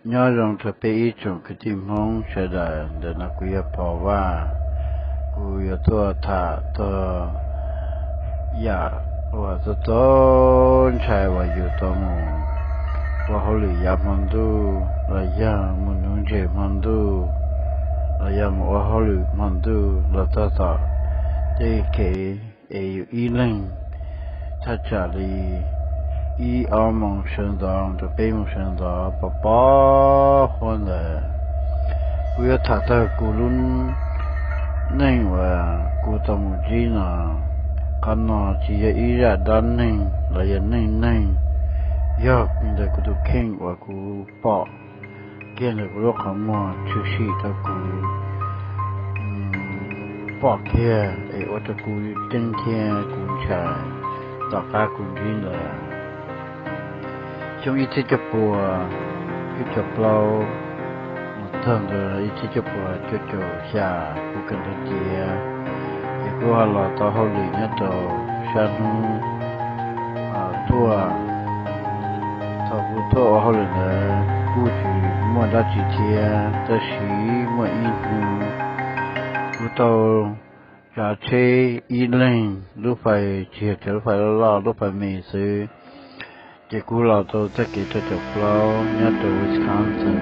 Nyob zoo rau peb ib tsoom kwv tij Hmoob sawv daws, ntawm no kuv yog Pov Vaj. Kuv yuav tuaj tham txog yam uas txaus txaus ntshai uas yus tau mus ua hauj lwm yav hmo ntuj los yog mus nuv ntses hmo ntuj los yog mus ua hauj lwm hmo ntuj los txog tom tej kev es yus ib leeg thaj tsam li ib ob moos sawv ntxov rau peb moos sawv ntxov pov pob huab ntawd. Kuv yuav tham txog kuv lub neej uas kuv tau mus ntsib no. Qhov no tsis yog ib zaj dab neeg los yog neej neeg, yog ntawm kuv tus kheej uas kuv pom kiag ntawm kuv lub qhov muag tshwm sim rau kuv pom kiag es ua rau kuv ceeb thiab kuv ntshai tom qab kuv ntsib ntawd. Xyoo ib txhiab cuaj puas cuaj caum plaub mus txog ntawm ib txhiab cuaj puas cuaj caum xya, kuv kawm ntawv tiav, ces kuv ho los tau hauj lwm nyob rau sab hnub tuaj. Thaum kuv tuaj ua hauj lwm ntawd kuj tsis muaj dab tsi thiab, tab sis muaj ib hnub kuv tau tsav tsheb ib leeg, lub fais tsis yog cov lub fais loj loj, lub fais me xwb. Ces kuv los tau txoj kev rau caum plaub nyob rau Wisconsin,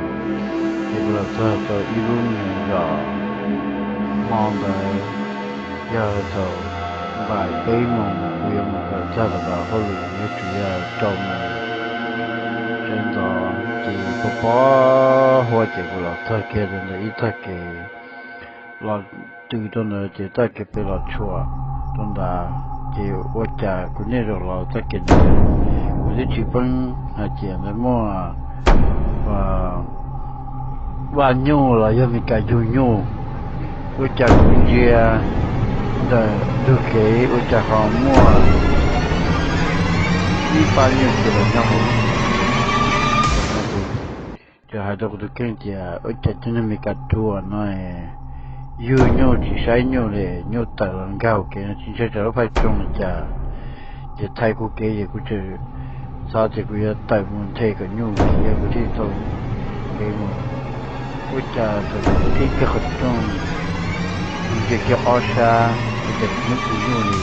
ces kuv los txog rau ib lub nyuag zos. Hmo ntawd yog thaum npaum peb moos, kuv yuav mus kawm txog rau tom hauj lwm yuav tsum yog rau moos sawv ntxov, ces pov pob huab ces kuv los txog kiag rau ntawm ib txoj kev los tws rau ntawd ces txoj kev pem los tshuam rau ntawd, ces ua cas kuv niaj zaus los txoj kev ntawd kuv twb tsis paub hais tias ntawd muaj vaj nyuj los yog Mes Kas yug nyuj. Ua cas kuv ntsia ntawm ntug kev ua cas ho muaj ib pab nyuj tsis los nyob hauv. Ces hais rau kuv tus kheej tias ua cas cov neeg Mes Kas ruam no yug nyuj tsis saib nyuj li, nyuj tawm los nkag hauv kev no tsis ntshai tsam lub fais tsoo li cas. Ces thaij kuv kev ces kuv tseem xav tias kuv yuav tawm mus nthe kom nyuj khiav, kuv thiaj tau kev mus. Ua cas thaum kuv tib kiag qhov rooj, kuv ntsia kiag ob sab ua cas tsis muaj tus nyuj li.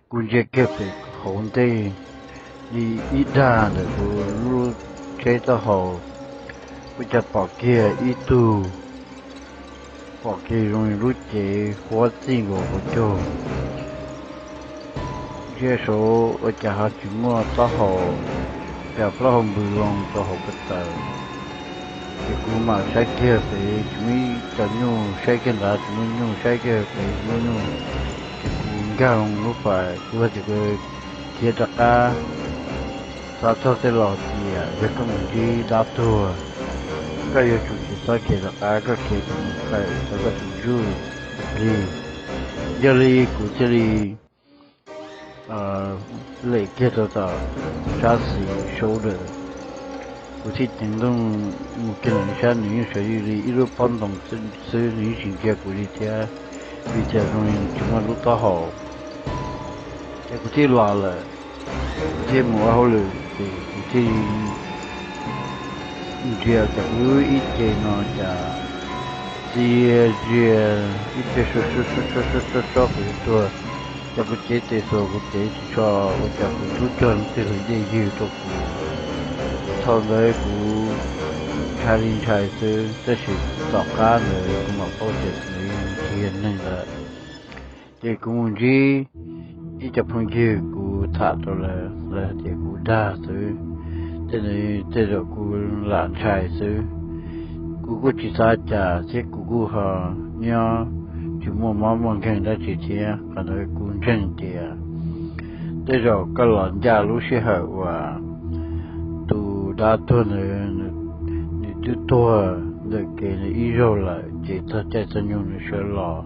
Kuv ntsia kiag pem hauv ntej li ib dag ntawm kuv lub tsheb taub hau, ua cas pom kiag ib tug, pom kiag zoo li lub cev huab txij nkaus hauv caug. Ntsia saud ua cas ho tsis muaj taub hau, cas plaub hau npws loo rau hauv ko taw. Ces kuv mam saib kiag pem tsis muaj ib co nyuj, saib kiag nrad tsis muaj nyuj, saib kiag pem tsis muaj nyuj. Ces kuv nkag loo lub fais, kuv hais tias kuv khiav rov qab. Xav txog tej laus tias yog koj mus ntsib dab tuag, koj yuav tsum tsis txhob khiav rov qab, koj khiav ces nws tawm tau koj tus ntsuj plig. Yog li kuv thiaj li lem kiag rau tom sab xis shoulder, kuv thiaj ceev nrooj mus kiag ntawm nws sab, nws yeej sawv li ib lub pob ntoo xwb, nws yeej tsis ntsia kuv li thiab, vim tias zoo li nws tsis muaj lub taub hau. Ces kuv thiaj los lawm, kuv thiaj mus ua hauj lwm, ces kuv thiaj ntsia cas kuv ib ce no cas txia ntsia ib pliag sob sob sob sob kuv yuav tuag, cas kuv cev tes xuas kuv cev tsis tso, ua cas kuv ntub cuag leej twg hlawv dej ywg rau kuv. Thaum ntawd kuv ntshai li ntshai xwb, tab sis tom qab ntawd kuv mam paub tias nws tsis yog neeg lawm. Ces kuv mus ntsib ib co phooj ywg, kuv tham rau lawv, lawv hais tias kuv dag xwb, tej ntawd tej zaum kuv lam ntshai xwb. Kuv kuj tsis xav cas thiab kuv kuj ho nyob tsis muaj mob muaj nkeeg dab tsi thiab. Qhov ntawd kuv ntseeg tias tej zaum koj los ncaj lub sij hawm uas tus dab tuag ntawd nws twb tuag ntawm kev nws ib zaug lawm, ces txog caij txog nyoog nws sawv los,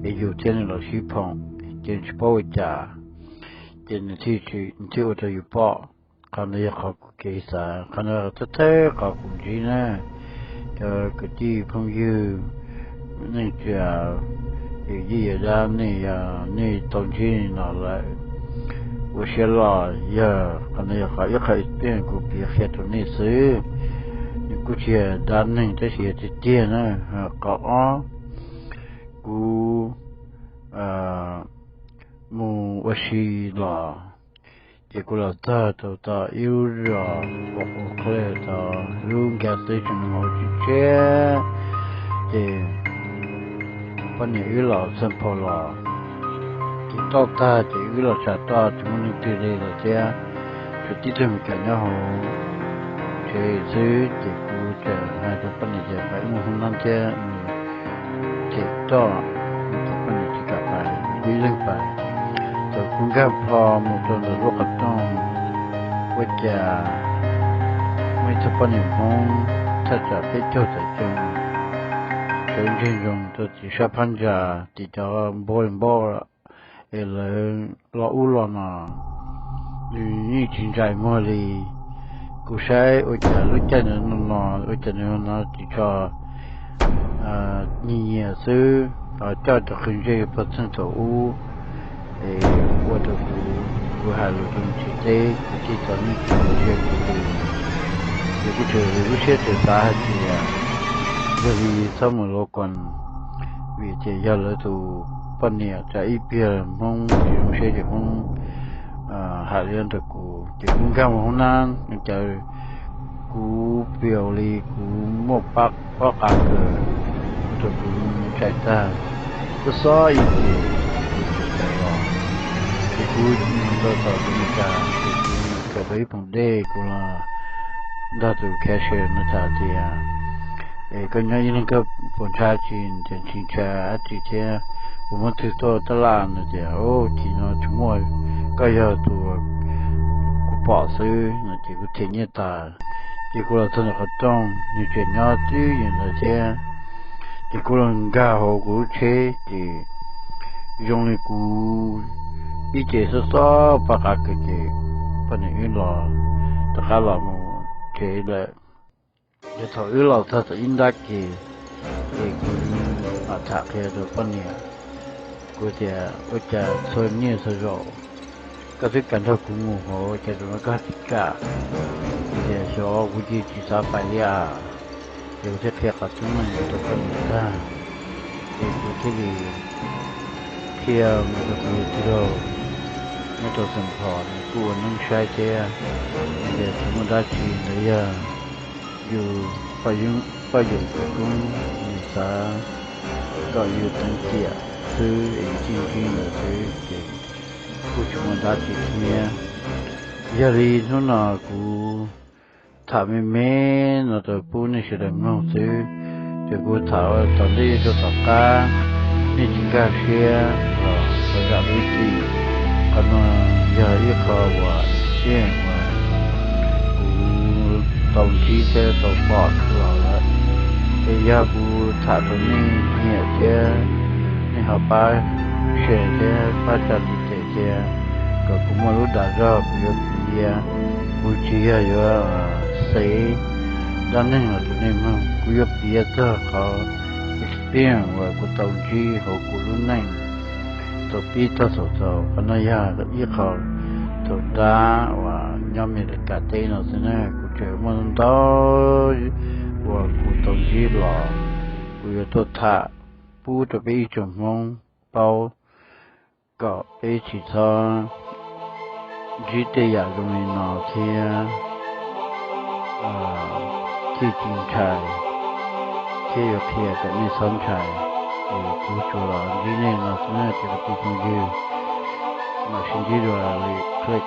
es yus thiab nws los sib phoom, ces tsis paub ua cas, ces nws thiaj ua rau yus pom. Qhov ntawd yog qhov kuv kev xav, qhov ntawd thawj thawj qhov kuv ntsib na. Cov kwv tij phooj ywg, nej tsis yam yij yam dab, nej yog nej tau ntsib no lawm, ua siab loj, yog qhov ntawd yog qhov ib qho ib tiag kuv piav qhia rau nej xwb. kuj tsis yog dab neeg tab sis yog tiag tiag na. Qhov ob, kuv mus ua si los, ces kuv los txog tau tau ib lub zos uas qhuav qhuav tau lub gas station ua tsis tshiab, ces poj niam wb los txog phaum los, ces toj tag ces wb los tsa toj tsis muaj leej twg li lawm thiab, tsuas tib tug me kas nyob hauv tsev xwb. Ces kuv txawm hais rau poj niam tias pab mus hoob nab thiab, ces toj, ces poj niam tsis kam pab, ib leeg pab. Thaum kuv nkag plho mus rau ntawm lub qhov rooj, ua cas muaj ib tug poj niam Hmoob thaj tsam peb caug tawm xyoo, sawv ntseg ntsoov rau tim sab phab ntsa, tim cov npog npog es lawv los ub los no, nws yeej tsis ntsais muag li. Kuv saib ua cas lub caij ntawd no no ua cas nws no tsis tso nyias nyias xwb, coj cov qhws ntsej puag txheej thaum ub, es ua rau kuv, kuv hais lus rau nws tsis teb, kuv thiaj txom nyem kuv thiab kuv li. Ces kuv tseem lub siab tseem xav hais tias yog li txhob mus los koom, vim tias yog lawv tus poj niam tsam ib pliag Hmoob tsis zoo siab ces Hmoob hais li ntawd rau kuv, ces kuv nkag mus hoob nab, cas kuv piaus li kuv muaj pob qa kawg, ua rau kuv ntshai tag, xob xob ib ces kuv txawm tawm los. Ces kuv mus rau tom tus Meskas, ces kuv mus kawm tau ib poom dej, kuv los nrog tus cashier no tham tias, es koj nyob ib leeg koj puas ntshai tsi? Tias tsis ntshai dab tsi thiab, kuv muab thwj tuaj tab laj no. Tias, ub, tsis no tsis muaj, koj yog tus kuv pom xwb no. Ces kuv them nyiaj tas, ces kuv los txog ntawm qhov rooj, nws tseem nyob twj ywm ntawd thiab. Ces kuv los nkag hauv kuv lub tsheb, ces zoo li kuv ib ce xob xob pob qa kawg, ces poj niam wb los rov qab los mus tsev lawm. Ces thaum wb los txog tom ib nrab ke, ces kuv mam tham qhia rau poj niam, kuv tias, ua cas txhua niaj txhua zaus koj twb kam nrog kuv mus hauv, cas zaum no koj tsis kam? Kuv tias, xyov, kuv cia tsis xav pais li as. Ces kuv thiaj qhia qhov tseeb meej rau poj niam tag, ces kuv thiaj li qhia mus rau kuv tus tij laug nyob rau Xeem Phos, nws kuj ua neeb saib thiab, nws tias tsis muaj dab tsi, ntawd yog yus poj yawm kawm koob, nws xav kom yus teev ciam xwb es yus thiaj ntsib ntawd xwb, ces kuj tsis muaj dab tsi thiab. Yog li hnub no kuv tham me me no rau pub nej sawv daws mloog xwb, ces kuv tham ua tom ntej rau tom qab, nej tsis nkag siab los txhob zam lub txim. Qhov no yog ib qho uas tiag uas kuv tau ntsib thiab tau pom los lawm. Ces yog kuv tham rau nej nyiam thiab nej ho pab share thiab pab tsa tiv tes thiab, kom kuv muaj lub dag zog kuv yuav piav. Kuv tsis yog yuav xev dab neeg los rau nej mloog, kuv yuav piav txog qhov experience uas kuv tau ntsib hauv kuv lub neej thaum pib txog thaum xaus. Qhov no yog ib qho thaum nrab uas nyob Amelikas teb no xwb na, kuv tseem muaj ntau uas kuv tau ntsib los kuv yuav tuaj tham pub rau peb ib tsoom Hmoob paub, kom peb tsis txhob ntsib tej yam zoo li no thiab thiaj tsis ntshai, thiab yuav qhia kom nej txhob ntshai. Es kuv tsuas los ntsib nej no xwb na cov kwv tij phooj ywg, mam sib ntsib dua lwm clip.